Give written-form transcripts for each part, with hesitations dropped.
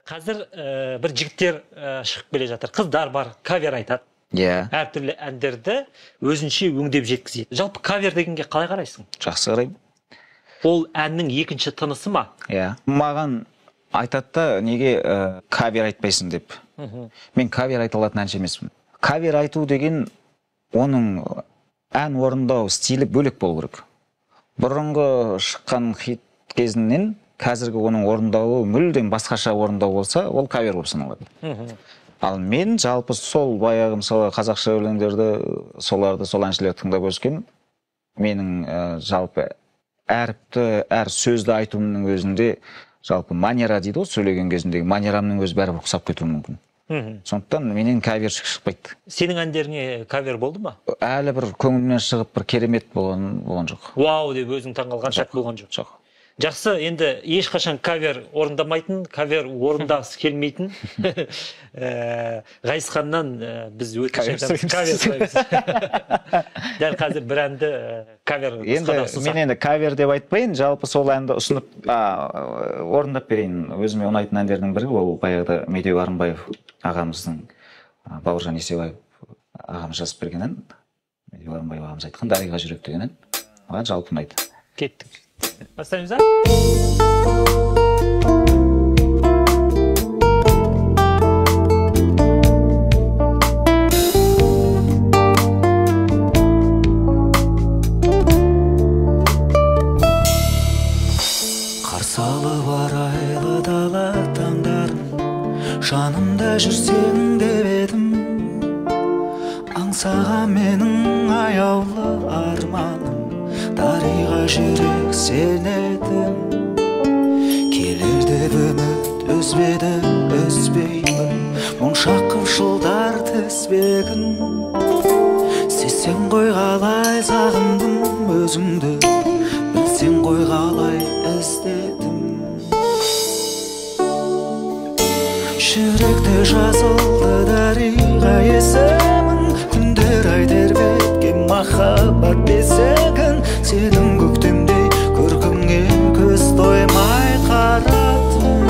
Қазір бір жігіттер шығып келе жатыр. Қыздар бар, кавер айтады. Иә. Әртүрлі әндерді өзінше өңдеп жеткізеді. Жалпы кавер дегенге қалай қарайсың? Жақсы қараймын. Ол әннің екінші тынысы ма? Иә. Маған айтады да, неге кавер айтпайсың деп. Мен кавер айта алатын әнші емеспін. Кавер айту деген оның ән орындау стилі бөлек болу керек. Бұрынғы шыққан хит кезінен қазіргі оның орындауы мүлдем басқаша орындау болса, ол кавер болып саналады. Ал мен жалпы сол баяғы, мысалы, қазақша өлеңдерді, соларды, сол әншілерді тыңдап өскен, менің жалпы әріпті, әр сөзді айтуымның өзінде жалпы манера дейді ғой, сөйлеген кезіндегі манерамның өзі бәрібір ұқсап кетуі мүмкін. Сондықтан менен кавершік шықпайды. Сенің әндеріңе кавер болды ма? Әлі бір көңілімнен шығып бір керемет болған жоқ. Вау деп өзің таңғалған шақ болған жоқ. Жоқ. Жақсы, енді ешқашан кавер орындамайтын, кавер орындағысы келмейтін Ғайысханнан біз өтініш айтамыз. Кавер сұраймыз. Дәл қазір бір әнді кавер нұсқада ұсынсақ. Мен енді кавер деп айтпайын, жалпы сол әнді ұсынып орындап берейін. Өзіме ұнайтын әндердің бірі ол баяғыда Медеу Арынбаев ағамыздың, Бауыржан Есебаев ағамыз жазып берген ән. Медеу Арынбаев ағамыз айтқан Дариға жүрек деген ән. Маған жалпы ұнайды. Кеттік. Бастаймыз, а? Қарсы алып арайлы дала таңдарын, жанымда жүрсең деп едім. Аңсаған менің аяулы арманым, Дариға жүрек сен едің. Келер деп үміт үзбедім, үзбеймін, моншақ қып жылдар тізбегін. Сезсең ғой қалай сағындым өзіңді, білсең ғой қалай іздедім. Жүректе жазылды Дариға есімің, күндер ай тербеткен махаббат бесігін. Сенің көктемдей көркіңе көз тоймай қарадым.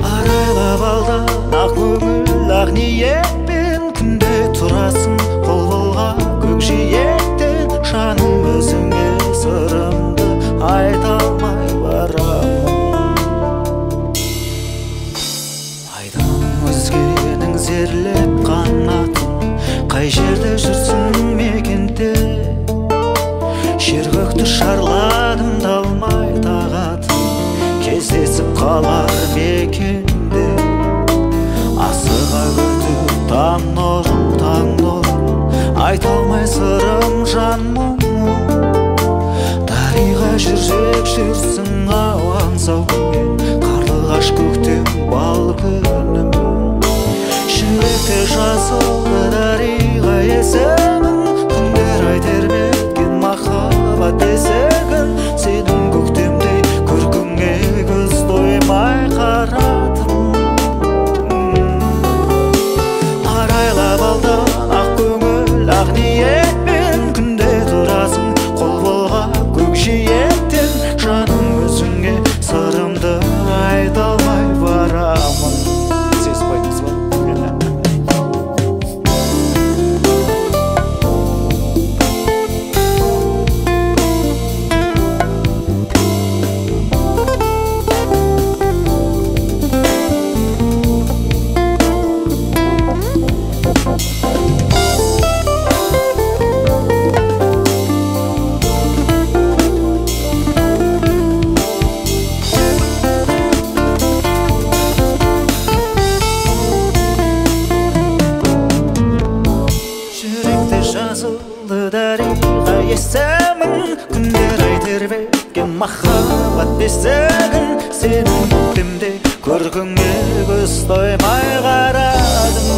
Арайлап алдан ақ көңіл ақ ниетпен, күнде тұрасың қол бұлғап көкжиектен. Жаным өзіңе сырымды айта алмай барамын. Айданың өзгенің зерлеп қанатын, қай жерде жүрсің мекенде? Жер көкті шарладым талмай тағатын, кездесіп қалар мекенде. Асыға күтіп таң нұрын, таң нұрын, айта алмай сырым жан мұңым. Дариға жүрек жүрсің ау аңсаумен, қарлығаш көктем бал күнім. Жүректе жазылды Дариға есімің, күндер ай тербеткен махаббат бесігін. Сенің көктемдей көркіңе көз тоймай қарадым. Арайлап алдан ақ көңіл ақ ниетпен, күнде тұрасың қол бұлғап көкжиектен. Жаным өзіңе сырымды айта алмай барамын. Сезіп қойдыңыз ба? Жүректе жазылды Дариға есімің, күндер ай тербеткен махаббат бесігін. Сенің көктемде көркіңе көз тоймай қарадым.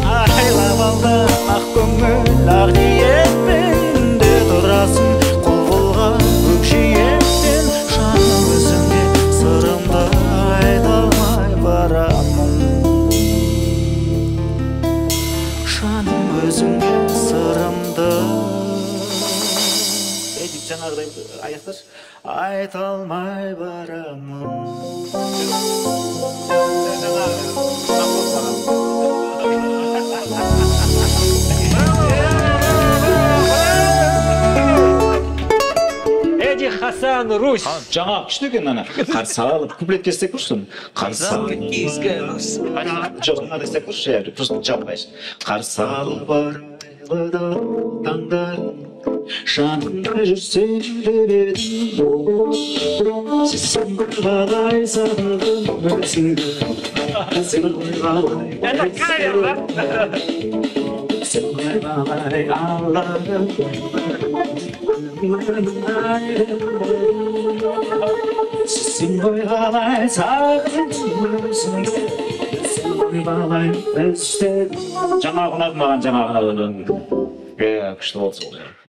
Арайлап алды ақ көңіл ақ ниетпен, күнде тұрасың қол бұлғап көкжиектен. Жаным өзіңе сырымды айта алмай барамын. Жаным өзіңе сырымды. Жаңағыдай аяқташы. Айта алмай барамын. Эдди Хасан, Русь. Жаңа күшті екен ана. Қарсы алып, куплетке істеп көрші соны. Қарсы алып. Жоқ, мынада істеп көрші, иә, просто жаппайсың. Қарсы алып арайлы таңдар, жанымда жүрсем деп едім. Сен қалай сағындым өзіңді. Сен қалай. Это кавер, да? Сен қалай алдадың. Сен қалай сағындым өзіңді. Сен қалай іздедім. Жаңағы ұнады маған, жаңағы ұнады. Иә, күшті болды сол.